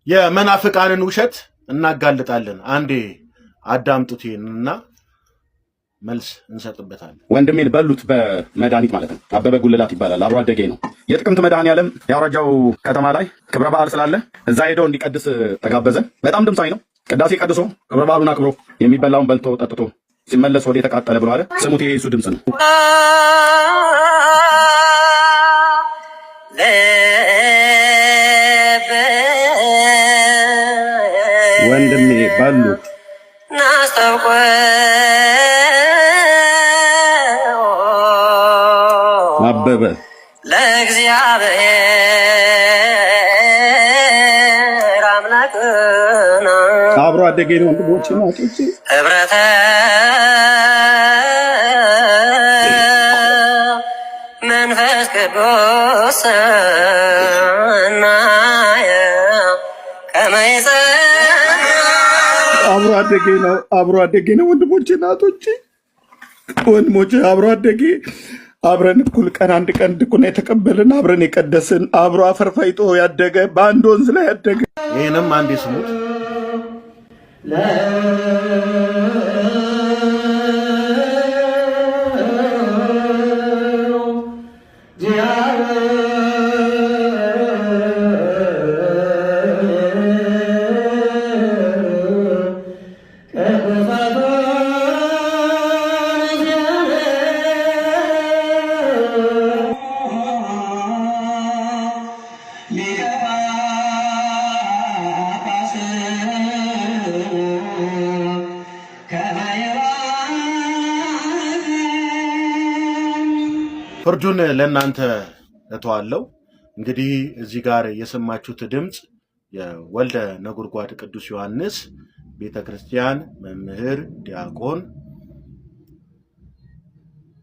የመናፍቃንን ውሸት እናጋልጣለን። አንዴ አዳምጡት ይሄንና መልስ እንሰጥበታለን። ወንድሜን በሉት በመድኃኒት ማለት ነው። አበበ ጉልላት ይባላል። አብሮ አደጌ ነው። የጥቅምት መድኃኔዓለም የአውራጃው ከተማ ላይ ክብረ በዓል ስላለ እዛ ሄዶ እንዲቀድስ ተጋበዘ። በጣም ድምፃዊ ነው። ቅዳሴ ቀድሶ ክብረ በዓሉን አክብሮ የሚበላውን በልቶ ጠጥቶ ሲመለስ ወደ የተቃጠለ ብሎ አለ። ስሙት፣ ይሄ የሱ ድምፅ ነው። ወንድሜ በሉት። አበበ ለእግዚአብሔር አምላክና አብሮ አደጌ ነው። ወንድሞቼ እናቶቼ፣ ህብረተ መንፈስ ቅዱስ አብሮ አደጌ ነው። አብሮ አደጌ ነው። ወንድሞቼ እናቶቼ፣ ወንድሞቼ፣ አብሮ አደጌ፣ አብረን እኩል ቀን አንድ ቀን ድቁና የተቀበልን፣ አብረን የቀደስን፣ አብሮ አፈር ፈይጦ ያደገ፣ በአንድ ወንዝ ላይ ያደገ። ይህንም አንዴ ስሙት። ፍርዱን ለእናንተ እተዋለሁ። እንግዲህ እዚህ ጋር የሰማችሁት ድምፅ የወልደ ነጎድጓድ ቅዱስ ዮሐንስ ቤተ ክርስቲያን መምህር ዲያቆን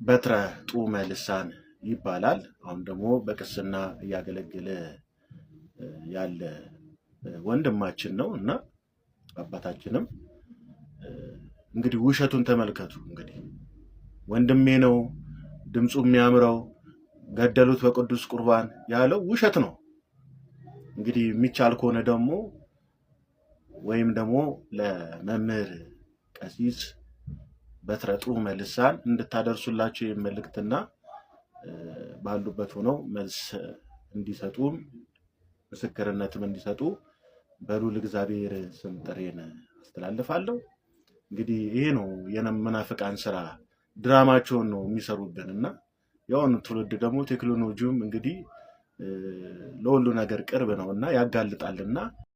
በትረ ጡመ ልሳን ይባላል። አሁን ደግሞ በቅስና እያገለገለ ያለ ወንድማችን ነው እና አባታችንም እንግዲህ ውሸቱን ተመልከቱ። እንግዲህ ወንድሜ ነው ድምፁ የሚያምረው፣ ገደሉት በቅዱስ ቁርባን ያለው ውሸት ነው። እንግዲህ የሚቻል ከሆነ ደግሞ ወይም ደግሞ ለመምህር ቀሲስ በትረ ጡመ ልሳን እንድታደርሱላቸው መልእክትና ባሉበት ሆነው መልስ እንዲሰጡም ምስክርነትም እንዲሰጡ በልዑል እግዚአብሔር ስም ጥሬን አስተላልፋለሁ። እንግዲህ ይሄ ነው የመናፍቃን ስራ፣ ድራማቸውን ነው የሚሰሩብን እና የአሁኑ ትውልድ ደግሞ ቴክኖሎጂውም እንግዲህ ለሁሉ ነገር ቅርብ ነው እና ያጋልጣልና።